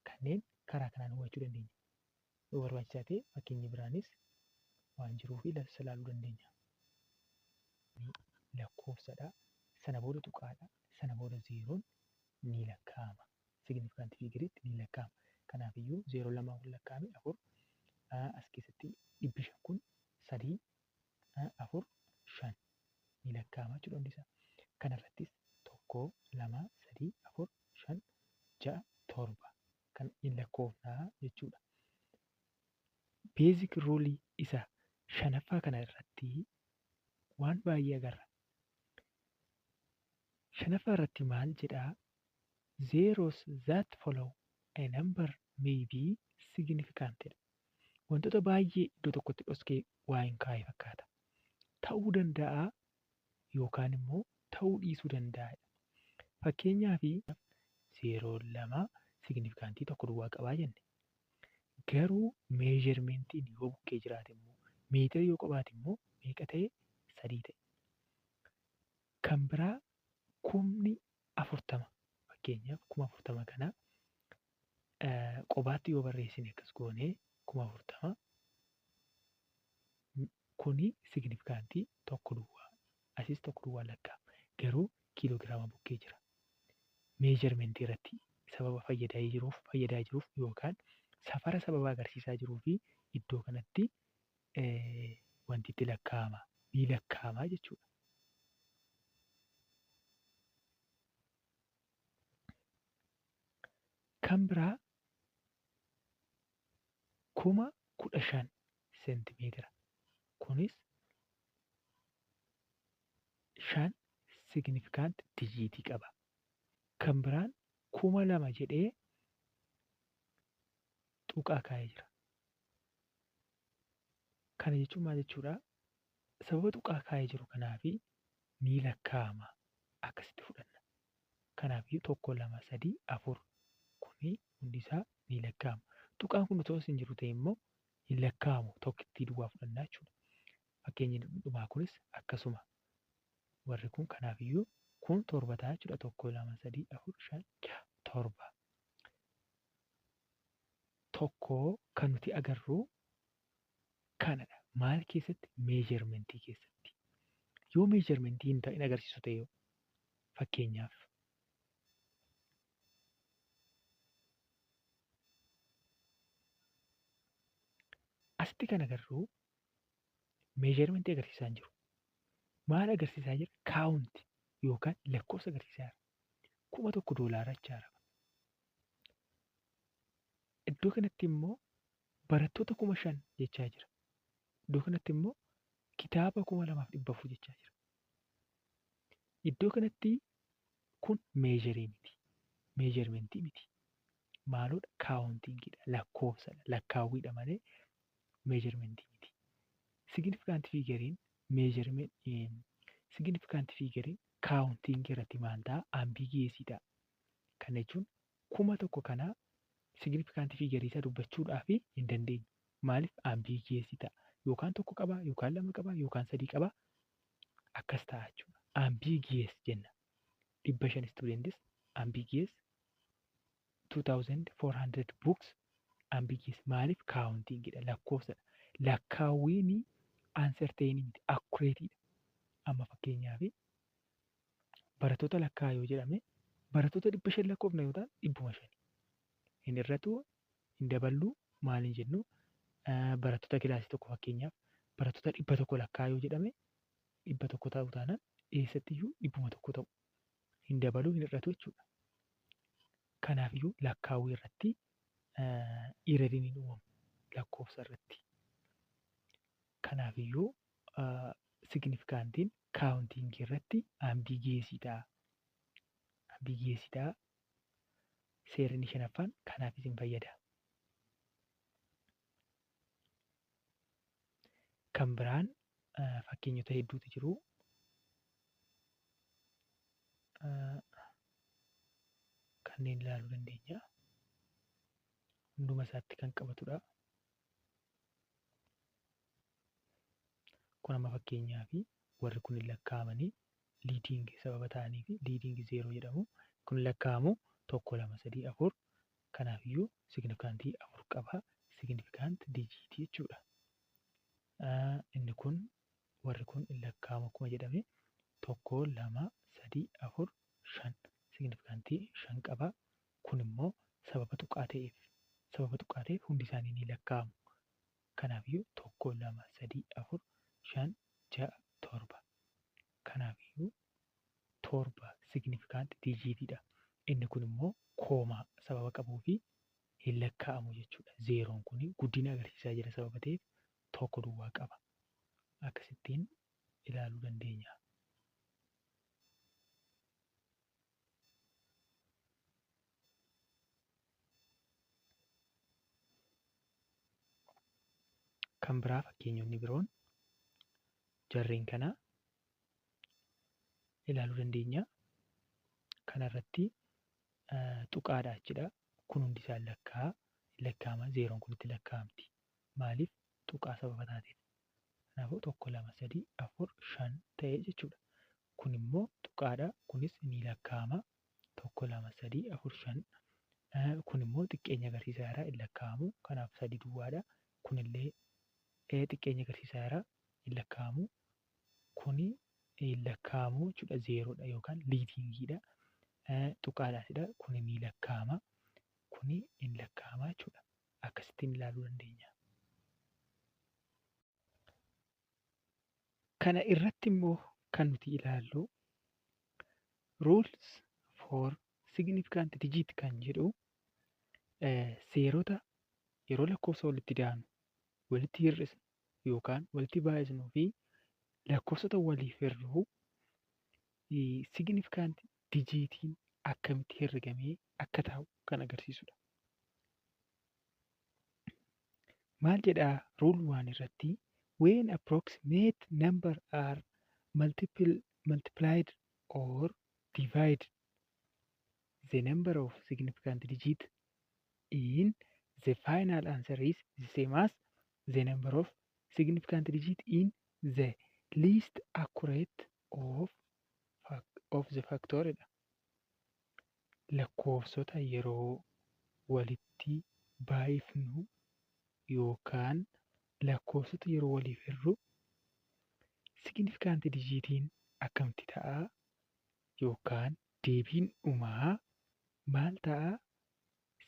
Kanneen karaa kanaan hubachuu dandeenya. Yoo barbaachisaa ta'e fakkeenyi biraanis waan jiruuf ilaaluu dandeenya. Lakkoofsadha. Sana booda tuqaadha. Sana booda zeeroon ni lakkaa'ama. Significant figureitti ni lakkaa'ama. Kanaafiyyuu zeeroo lamaan kun lakkaa'ame 4, as keessatti 500 kun 3, 4, 5 ni lakkaa'ama jechuudha hundisaa. Kanarrattis 1, 2, 3, 4, 5, 6, 7 kan hin lakkoofnaa jechuudha. Basic rule isa shanaffaa kana irratti waan baay'ee agarra. Shanaffaa irratti maal jedhaa? Zeros that follow a number may be significant jedha. Wantoota baay'ee iddoo tokkotti dhoskee waa hin kaa'e fakkaata. Ta'uu danda'a yookaan immoo ta'uu dhiisuu danda'a. Fakkeenyaaf zeeroon 2 significantii 1 duwwaa qabaa jenne. Garuu measurementiin yoo bukkee jiraate immoo, meetira yoo qabaate immoo meeqa ta'e? 3 ta'e. Kan biraa 40,000, fakkeenyaaf 40,000 kana qobaatti yoo barreessine, akkas goonee 40,000, kuni significantii 1 duwwaa, asis 1 duwwaa lakkaa'ama. Garuu kiiloogiraama bukkee jira. Measurementii irratti sababa fayyadaa jiruuf yookaan safara sababa agarsiisaa jiruu fi iddoo kanatti wanti itti lakkaa'ama, ni lakkaa'ama jechuudha. Kan biraa 15,000 seentimeetira. Kunis 5 significant digitii qaba. Kan biraan 2000 jedhee tuqaa kaa'ee jira. Kana jechuun maal jechuudha? Sababa tuqaa kaa'ee jiru kanaafi ni lakkaa'ama. Akkasitti fudhanna. Kanaafiyyuu 1, 2, 3, 4 kuni hundisaa ni lakkaa'ama. Tuqaan kun otoo as hin jiru ta'e immoo hin lakkaa'amu, tokkittii duwwaa fudhannaa jechuudha. Fakkeenyi dhumaa kunis akkasuma. Warri kun kanaafiyyuu kun 7 ta'a jechuudha. 1, 2, 3, 4, 5, 6, 7. Tokko kan nuti agarru kanadha. Maal keessatti? Measurementii keessatti. Yoo measurementii hin ta'in agarsiisu ta'e, fakkeenyaaf asitti kan agarru measurementii agarsiisaa hin jiru. Maal agarsiisaa jira? Count yookaan lakkoofsa agarsiisaa jira. 1000 doolaara jechaadha. Iddoo kanatti immoo barattoota 5000 jechaa jira. Iddoo kanatti immoo kitaaba 2400 jechaa jira. Iddoo kanatti kun measureii miti. Measurementii miti. Maaloodha? Countingiidha. Lakkoofsadha. Lakkaawwiidha malee measurementii miti. Significant figureiin measurement, significant figureiin countingii irratti maal ta'a? Ambiguousii ta'a. Kana jechuun 1000 kanaa significant figureii isaa dubbachuudhaaf hin dandeenyu. Maaliif? Ambiguousii ta'a. Yookaan tokko qaba, yookaan lama qaba, yookaan sadii qaba. Akkas ta'a jechuudha. Ambiguous jenna. 500 students ambiguous, 2400 books ambiguous. Maaliif? Countingidha, lakkoofsadha. Lakkaawwiin uncertain miti, accurateidha. Amma fakkeenyaaf barattoota lakkaa yoo jedhame, barattoota 500 lakkoofna yoo ta'an, 500. Hin hir'atu, hin daballu, maal hin jennu. Barattoota kilaasii tokko, fakkeenyaaf barattoota 100 lakkaa yoo jedhame, 100 ta'uu taanaan eessattiyyuu 100 ta'u. Hin dabaluu, hin hir'atu jechuudha. Kanaafiyyuu lakkaawwii irratti erroriin hin uumamu lakkoofsa irratti. Kanaafiyyuu significantiin countingii irratti ambiguousii ta'a. Ambiguousii ta'a. Seerri inni shanaffaan kanaaf isin fayyada. Kan biraan fakkeenyota hedduutu jiru. Kanneen ilaaluu dandeenya. Hunduma isaatti kan qabatudha. Kun amma fakkeenyaaf warri kun hin lakkaa'amanii leading sababa ta'anii fi leading zero jedhamu. Kun lakkaa'amu tokko, lama, sadii, afur. Kanaafiyyuu significantii afur qaba. Significant digitii jechuudha. Inni kun warri kun hin lakkaa'amu akkuma jedhame, tokko, lama, sadii, afur, shan, significantii shan qaba. Kun immoo sababa tuqaa ta'eef hundi isaanii ni lakkaa'amu. Kanaafiyyuu tokko, lama, sadii, afur, shan, ja'a, torba. Kanaafiyyuu torba significant digitiidha. Inni kun immoo comma sababa qabuu fi hin lakkaa'amu jechuudha. Zeroon kun guddina agarsiisaa jira sababa ta'eef tokko duwwaa qaba. Akkasittiin ilaaluu dandeenya. Kan biraa fakkeenyonni biroon jarreen kana ilaaluu dandeenya. Kanarratti tuqaadha jechuudha. Kun hundi isaan lakkaa'ama. Zeroon kun itti lakkaa'amti. Maaliif? Tuqaa sababa taateef. Kanaafuu tokko, lama, sadii, afur, shan ta'e jechuudha. Kun immoo tuqaadha. Kunis ni lakkaa'ama. Tokko, lama, sadii, afur, shan. Kun immoo xiqqeenya agarsiisaa jira. Hin lakkaa'amu. Kanaaf sadi duwwaadha. Kunillee xiqqeenya agarsiisaa jira. Hin lakkaa'amu. Kuni hin lakkaa'amu jechuudha. Zerodha yookaan leadingiidha. Tuqaadhaafidha. Kuni ni lakkaa'ama. Kuni hin lakkaa'ama jechuudha. Akkasittiin ilaaluu dandeenya. Kana irratti immoo kan nuti ilaallu rules for significant digit kan jedhu, seerota yeroo lakkoofsa walitti daanu, walitti hir'isnu yookaan walitti baay'isnuu fi lakkoofsota waliif hirruu significant digitiin akkamitti herregamee akka taa'u kan agarsiisudha. Maal jedhaa rule one irratti? When approximate number are multiplied or divided, the number of significant digit in the final answer is the same as the number of significant digit in the least accurate of the factor dha. Lakkoofsota yeroo walitti baay'ifnu yookaan lakkoofsota yeroo waliif hirru Significant digitiin akkamitti ta'a? Yookaan deebiin dhumaa maal ta'a?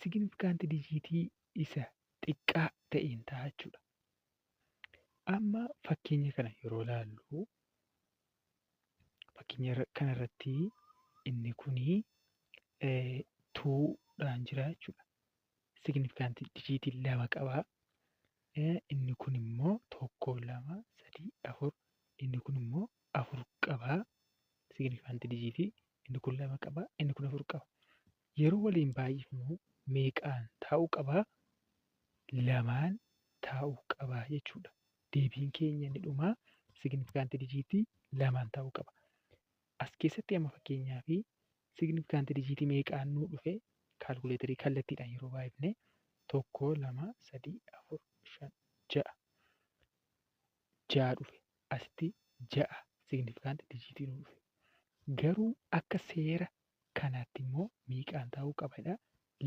Significant digitii isa xiqqaa ta'een ta'a jechuudha. Amma fakkeenya kana yeroo ilaallu, fakkeenya kanarratti inni kunii twodhaan jira jechuudha. Significant digitii lama qaba. Inni kun immoo tokko, lama, sadii, afur. Inni kun immoo afur qaba. Significant digitii inni kun lama qaba. Inni kun afur qaba. Yeroo waliin baay'ifnu meeqaan taa'uu qabaa? Lamaan taa'uu qabaa jechuudha. Deebiin keenya inni dhumaa significant digitii lamaan taa'uu qaba. As keessatti amma fakkeenyaaf significant digitii meeqaan nuu dhufe? Calculatorii kallattiidhaan yeroo baay'ifne tokko, lama, sadii, afur, shan, ja'a. Ja'a dhufe. Asitti ja'a significant digitii nuu dhufe. Garuu akka seera kanaatti immoo meeqaan taa'uu qaba jedhaa?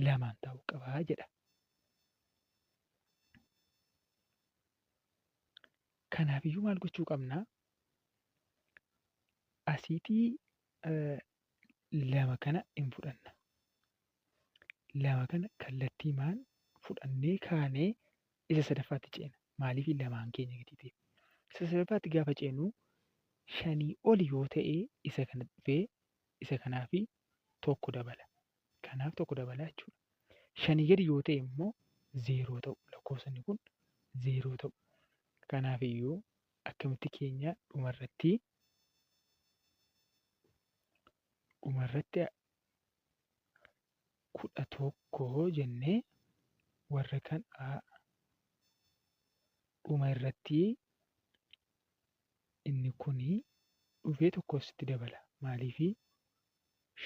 Lamaan taa'uu qabaa jedha. Kanaafiyyuu maal gochuu qabnaa? Asiitii lama kana hin fudhanna. Lama kana kallattiimaan fudhannee kaanee isa sadaffaatti ceena. Maaliif lamaan keenya gatii ta'eef. Isa sadaffaatti gaafa ceenu shanii oli yoo ta'e isa kana dhufee isa kanaafi tokko dabala. Kanaaf tokko dabala jechuudha. Shanii gadi yoo ta'e immoo zeeroo ta'u. Lakkoofsonni kun zeeroo ta'u. Kanaafiyyuu akkamitti keenya dhumarratti 11 jennee warra kan dhuma irratti inni kuni dhufee tokko asitti dabala. Maaliifi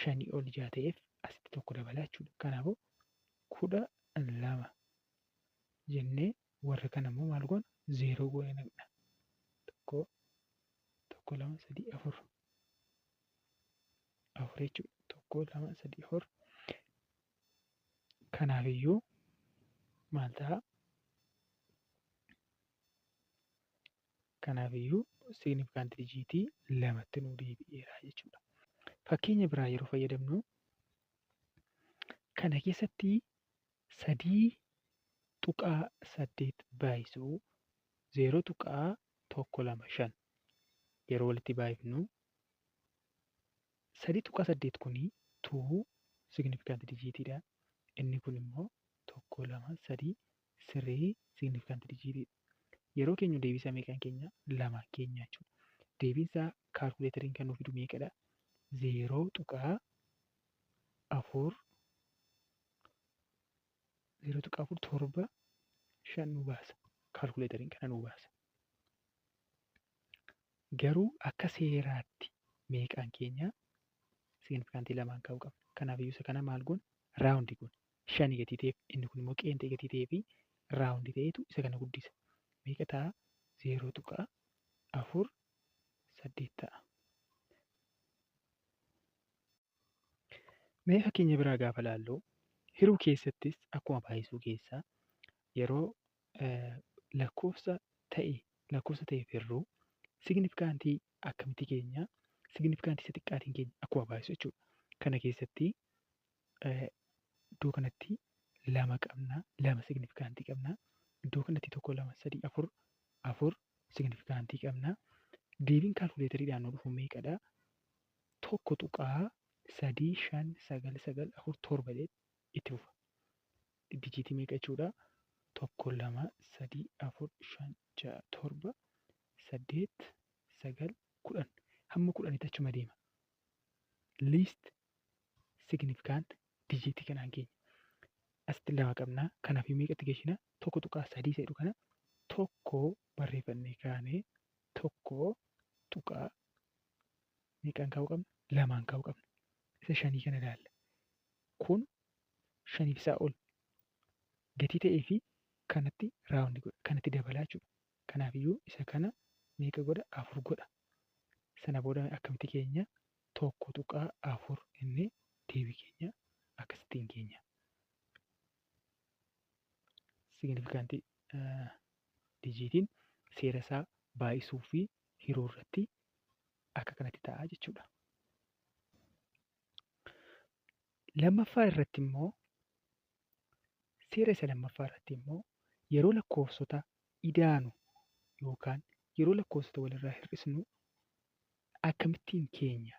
shanii ol ijaa ta'eef asitti tokko dabala jechuudha. Kanaafuu 12 jennee warra kana immoo maal goona? Zeeroo goonee naqna. Tokko, tokko, lama, sadii, afur. Afur jechuudha. Tokko, lama, sadii, afur. Kanaafiyyuu maal ta'a? Kanaafiyyuu significant digitii lamatti nuu deebi'eera jechuudha. Fakkeenya biraa yeroo fayyadamnu kana keessatti 3.8 baay'isuu 0.125 yeroo walitti baay'ifnu 3.8 kuni 2 significant digitiidha. Inni kun immoo tokko, lama, sadii, three significant digitiidha. Yeroo keenya deebisaa meeqaan keenya? Lama keenya jechuudha. Deebiinsaa calculatoriin kan nuuf fidu meeqadha? 0.4, 0.475 nu baasa. Calculatoriin kana nu baasa. Garuu akka seeraatti meeqaan keenya significantii lamaan ka'uu qabna. Kanaaf iyyuu isa kana maal goona? Roundii goona. Shani gatii ta'eef inni kun immoo qeenxee gatii ta'ee fi roundii ta'eetu isa kana guddisa. Meeqa ta'a? 0.48 ta'a. Mee fakkeenya biraa gaafa ilaallu hiruu keessattis akkuma baay'isuu keessaa yeroo lakkoofsa ta'eef hirruu significantii akkamitti keenya significantii isa xiqqaatiin keenya akkuma baay'isu jechuudha. Kana keessatti iddoo kanatti lama qabna, lama significantii qabna. Iddoo kanatti tokko, lama, sadii, afur, afur significantii qabna. Deebiin calculatoriidhaan nu dhufu meeqadha? 1.359947 jedhee itti fufa. Dijiitii meeqa jechuudha? Tokko, lama, sadii, afur, shan, ja'a, torba, saddeet, sagal, kudhan. Hamma kudhanitti achuma deema. Least significant dijiitii kanaan keenya. Asitti lama qabna. Kanaaf meeqatti geessina? 1.3 jedhu kana tokko barreeffannee kaanee tokko tuqaa meeqaan kaa'uu qabna? Lamaan kaa'uu qabna. Isa shanii kana ilaalla. Kun shaniif isaa ol gatii ta'ee fi kanatti roundii godha. Kanatti dabalaa jechuudha. Kanaafiyyuu isa kana meeqa godha? Afur godha. Sana booda akkamitti keenya? 1.4 inni deebii keenya akkasittiin keenya. Significantii dijiitiin seera isaa baay'isuu fi Hiruu irratti akka kanatti ta'a jechuudha. Lammaffaa irratti immoo seera isa lammaffaa irratti immoo yeroo lakkoofsota idaanu yookaan yeroo lakkoofsota walirraa hir'isnu akkamittiin keenya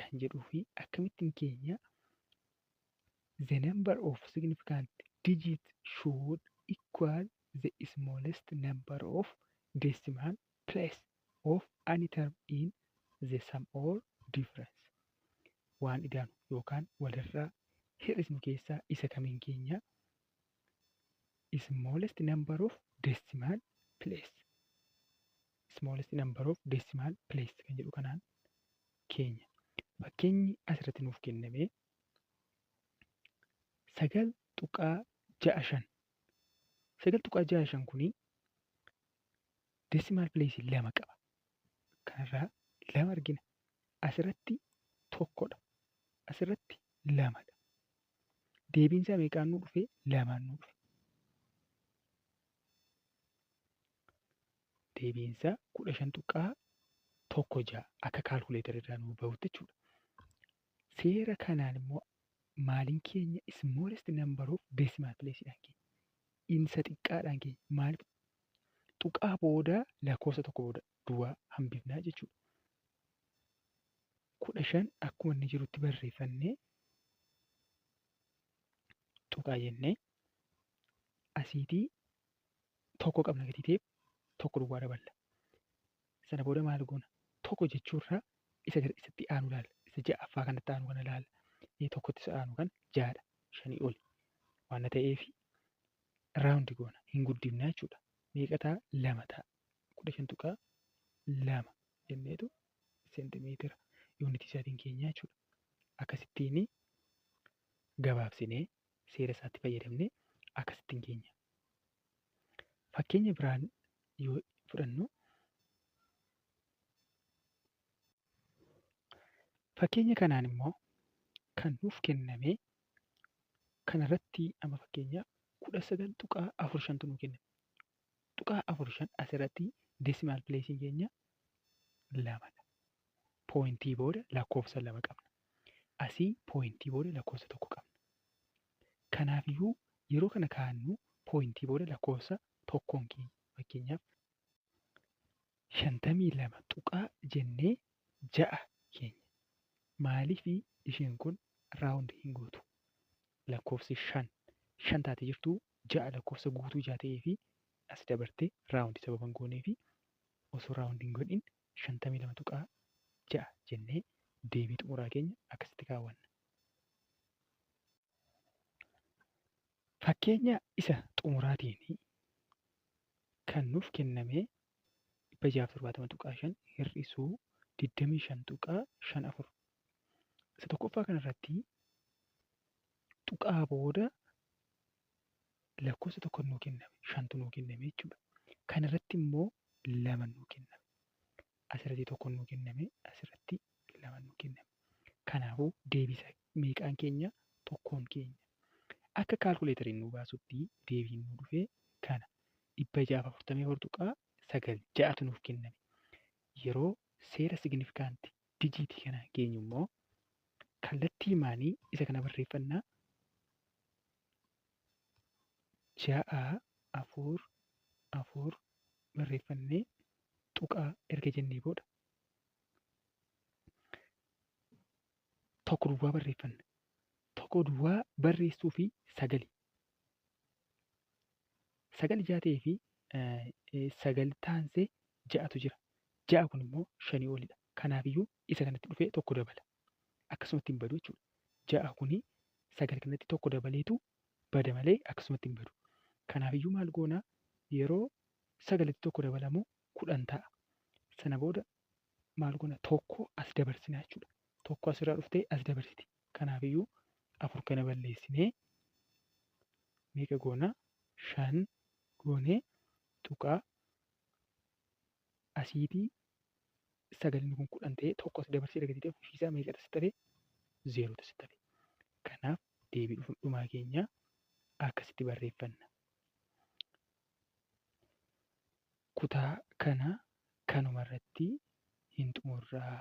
kan jedhuu fi akkamittiin keenya the number of significant digit should equal the smallest number of decimal place of any term in the sum or difference. Waan idaanu yookaan walirraa hir'isnu keessaa isa kamiin keenya smallest number of decimal place. Smallest number of decimal place kan jedhu kanaan keenya. Fakkeenyi asirratti nuuf kenname 9.65. 9.65 kuni decimal place lama qaba. Kanarraa lama argina. Asirratti tokkodha. Asirratti lamadha. Deebiin isaa meeqaan nuu dhufe? Lamaan nuu dhufe. Deebiin isaa 15.16 akka kaalkuleetara irraa nuu bahutti jechuudha. Seera kanaan immoo maaliin keenya smallest number of decimal place dhaan keenya. Insa xiqqaadhaan keenya maaliif tuqaa booda lakkoofsa tokko booda duwwaa hambifnaa jechuudha. 15 akkuma inni jirutti barreeffannee tuqaa jennee asiitii tokko qabna gatii ta'eef tokko duwwaa daballa. Sana booda maal goona? Tokko jechuurraa isa gara isatti aanu ilaalla. Isa ja'affaa kanatti aanu kana ilaalla. Tokkotti isa aanu kana ja'adha. 5 oli. Waan ta'eef raawundi goona. Hin guddifnaa jechuudha. Meeqa ta'a? 2 ta'a. 15.2 jenneetu seentimeetira yuunitii isaatiin keenya jechuudha. Akkasittiin gabaabsinee seera isaatti fayyadamnee akkasittiin keenya. Fakkeenya biraan yoo fudhannu fakkeenya kanaan immoo kan nuuf kenname kanarratti amma fakkeenyaaf 19.45tu nuu kenname. Tuqaa 45 asirratti decimal place keenya lamadha. Poointii booda lakkoofsa lama qabna. Asii poointii booda lakkoofsa tokko qabna. Kanaafiyyuu yeroo kana kaa'annu poointii booda lakkoofsa tokkoon keenya. Fakkeenyaaf 52 tuqaa jennee 6 keenya. Maaliif isheen kun raawundi hin gootu? Lakkoofsi 5 5 taatee jirtu 6 lakkoofsa guutuu 6 ta'ee fi as dabartee raawundi sababa hin goonee fi osoo raawundi hin godhin 52.6 jennee deebii xumuraa keenya akkasitti kaawwanna. Fakkeenya isa xumuraatiin kan nuuf kenname 670.5 hir'isuu 25.54. Isa tokkoffaa kanarratti tuqaa booda lakkoofsa tokko nuu kenname, 5tu nuu kenname jechuudha. Kanarratti immoo 2 nuu kenname. Asirratti tokko nuu kenname, asirratti 2 nuu kenname. Kanaafuu deebisa meeqaan keenya? Tokkoon keenya. Akka kaalkuleeteriin nu baasutti deebiin nu dhufe kana 644.96tu nuuf kenname. Yeroo seera signifikanti dijiitii kana geenyu immoo kallattii maanii isa kana barreeffannaa 6 4 4 barreeffannee tuqaa erga jennee booda tokko duwwaa barreeffanna. Tokko duwwaa barreessuu fi sagali. Sagal ja'a ta'ee fi sagal taansee ja'atu jira. 6 kun immoo 5 olidha. Kanaafiyyuu isa kanatti dhufee tokko dabala. Akkasumatti hin badu jechuudha. 6 kuni 9 kanatti tokko dabaleetu bada malee akkasumatti hin badu. Kanaafiyyuu maal goona yeroo 9tti tokko dabalamu 10 ta'a. Sana booda maal goona tokko as dabarsina jechuudha. Tokko asirraa dhuftee as dabarsiti. Kanaafiyyuu 4 kana balleessinee meeqa goona 5 goonee tuqaa asiitii sagalni kun 10 ta'ee tokko as dabarsee argatee ofiisaa meeqa asitti hafe 0 asitti hafe. Kanaaf deebii dhumaa keenya akkasitti barreeffanna. Kutaa kana Kanuma irratti hin xumurraa.